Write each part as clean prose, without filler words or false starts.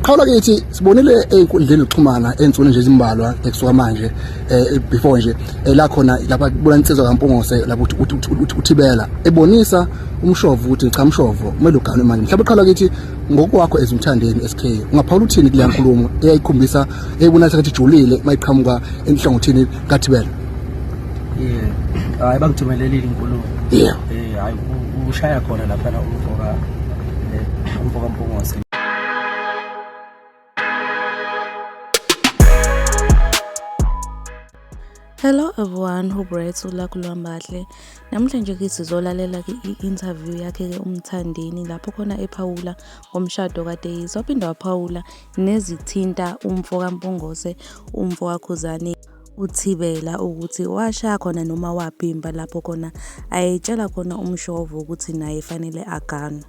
Qhawula kithi sibonile ey'nkundleni zokuxhumana ey'nsukwini nje ezimbalwa ekusuka manje before nje la khona lapha kubona insizwa kaMpungose lapho uThibela ebonisa umshovo ukuthi cha mshovo kumele uganwe manje. Mhlawumbe qhawula kithi ngokwakho as uMthandeni SK ungaphawula uthini kuleya nkulumo eyayikhombisa eyibonakala sengathi ijulile mayiqhamuka enhlangothini kaThibela? Yeah. Hayi, bangithumelelile inkulumo. Hayi, ushaya khona laphana umfoka Mpungose. Hello everyone, hope right ulakho lwambahle. Namhlanje ke sizolalela ke i-interview yakhe ke uMthandeni lapho khona ephawula ngomshado kaDaisy. Waphinde waphawula nezithinta umfo kaMpungose, umfo kaKhuzani uThibela ukuthi washaya khona noma wabhimba lapho khona ayetshela khona uMshovo ukuthi naye fanele aganwe.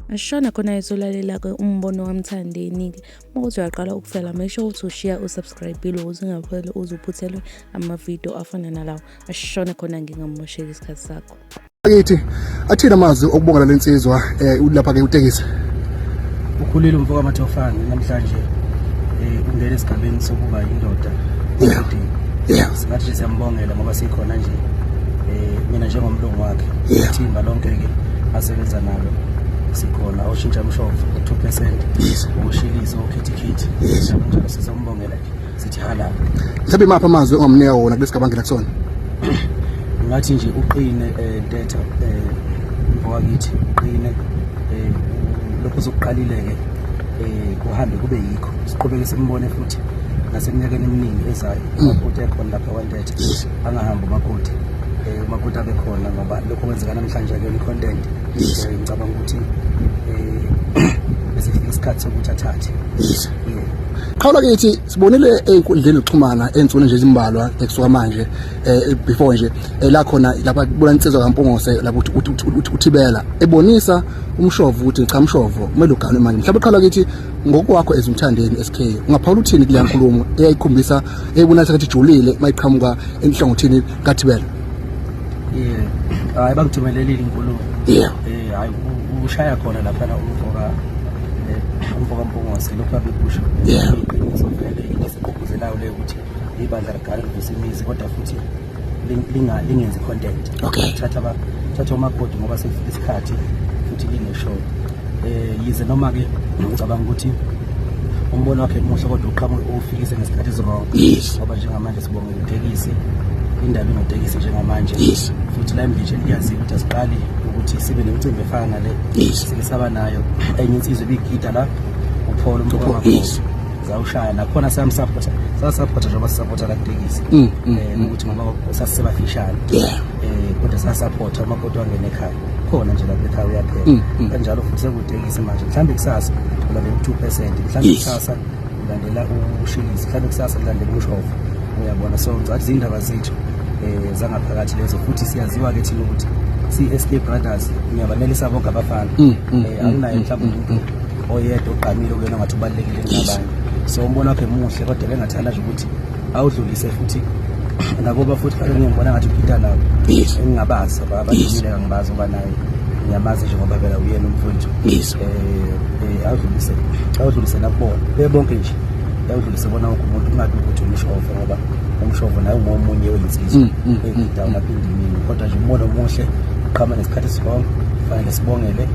Ashona khona esolalela-ke umbono kaMthandeni-ke. Uma kuthi uyaqala ukufela, make sure ukuthi ushiya usubscribe-ile ukuze ungapheli uze uphuthelwe amavidiyo afana nalawo. Ashone khona ngingamosheki isikhathi sakho. Akithi athini amazwi okubonga le nsizwa lapha ke utekisi? Ukhulile umfo kaMathofane namhlanje, ungena esigabeni sokuba indoda. Singathi nje siyambongela ngoba sikhona nje, mina njengomlungu wakhe, ithimba lonke ke asebenza nalo sikhona, oshintsha umshovo 2%, oshilisi, okhithikhithi, njalo njalo, sizombongela nje sithi halala. Mhlawumbe imaphi amazwi ongamnika wona kulesigaba angena kusona? Ngathi nje uqine, ntetha, mfowakithi, uqine, lokho sokuqalile-ke, kuhambe kube yikho, siqhubeke simbone futhi naseminyakeni eminingi ezayo, umakoti ekhona lapha kwantetha, angahambi umakoti, umakoti abe khona, ngoba lokho kwenzeka namhlanje akuyona i-content. Ngicabanga ukuthi bese kufika isikhathi sokuthi athathe. Yeah. Qhawula kithi sibonile ey'nkundleni zokuxhumana ey'nsukwini nje ezimbalwa ekusuka manje before nje la khona lapha kubona insizwa kaMpungose lapho uThibela ebonisa umshovo ukuthi cha mshovo kumele uganwe manje. Mhlawumbe qhawula kithi ngokwakho as uMthandeni SK ungaphawula uthini kuleya nkulumo eyayikhombisa eyibonakala sengathi ijulile mayiqhamuka enhlangothini kaThibela? Yeah. Hayi, bangithumelelile inkulumo. Hayi, ushaya khona laphana umfoka Mpungose, lokhu abekusho iqiniso vele, into esigqugquzelayo leyo ukuthi ibandla ligale livuse imizi, kodwa futhi lingenzi content. Thatha umakoti ngoba sekufika isikhathi futhi lingeshow. Yize noma ke ngicabanga ukuthi umbono wakhe muhle, kodwa uqhamuke ufikise ngesikhathi esi-wrong. Ngoba njengamanje sibonga itekisi, indaba inotekisi njengamanje. Futhi la emnditsheni kuyaziwa ukuthi asiqali ukuthi sibe nemicimbi efana nale. Sike saba nayo enye insizwa ebigida la, uPaul umfo zawushaya nakhona, siyamsupporta, sasupporta njengoba sisupporta la kutekisi, ukuthi ngoba sasisebafishane, kodwa sasupporta umakoti wangena ekhaya khona nje lapha ekhaya uyaphela. Kanjalo futhi sekutekisi manje, mhlawumbe kusasa ulandela u-2%, mhlawumbe kusasa ulandela ushilisi, mhlawumbe kusasa kulandela umshovo, uyabona. So ngicathi zindaba zethu zangaphakathi lezo, futhi siyaziwa ke thina ukuthi si-SK Brothers ngiyabanelisa bonke abafana. Akunaye mhlawumbe umuntu oyedwa ogqamile kuyena ngathi ubalulekile kunabanye. So umbono wakhe muhle, kodwa bengathanda nje ukuthi awudlulise futhi nakuba futhi kake ngibona ngathi uphitha nabo engingabazi abadumile, angibazi ngoba naye ngiyamazi nje ngoba phela uyena umfowethu. Awudlulise nakubona bebonke nje, awudlulise bona wonke umuntu, kungabi ukuthi umshovo, ngoba umshovo naye ungomunye weyinsizwa egidawo lapha endimini. Kodwa nje umbono omuhle, uqhama nesikhathi esi-wrong, fanele sibongele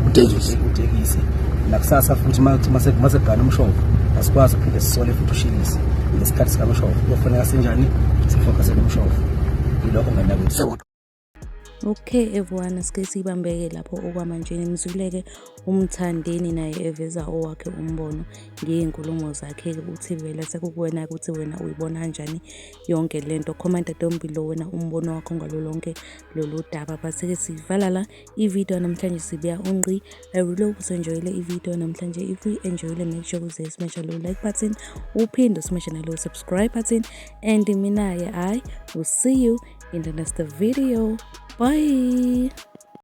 utekisi. Utekisi nakusasa futhi mase kugana umshovo, asikwazi ukuphinde sisole futhi ushilise ngesikhathi sikamshovo, kuyofuneka sinjani sifocuse kumshovo, yilokho ngenakwethu. Siyabonga. Okay everyone, sike sibambeke lapho okwamanje. Nimzwile-ke uMthandeni naye eveza owakhe umbono ngey'nkulumo zakhe-ke uThibela. Sekukuwena ukuthi wena uyibona kanjani yonke lento. Comment down below wena umbono wakho ngalo lonke lolu daba. Bese-ke sivala la i-video namhlanje, sibuya ungqi. I really hope usenjoyile i-video namhlanje. If you enjoyile, make sure uze smash lo like button, uphinde usmashe nalo subscribe button, and mina-ke I will see you in the next video. Bye.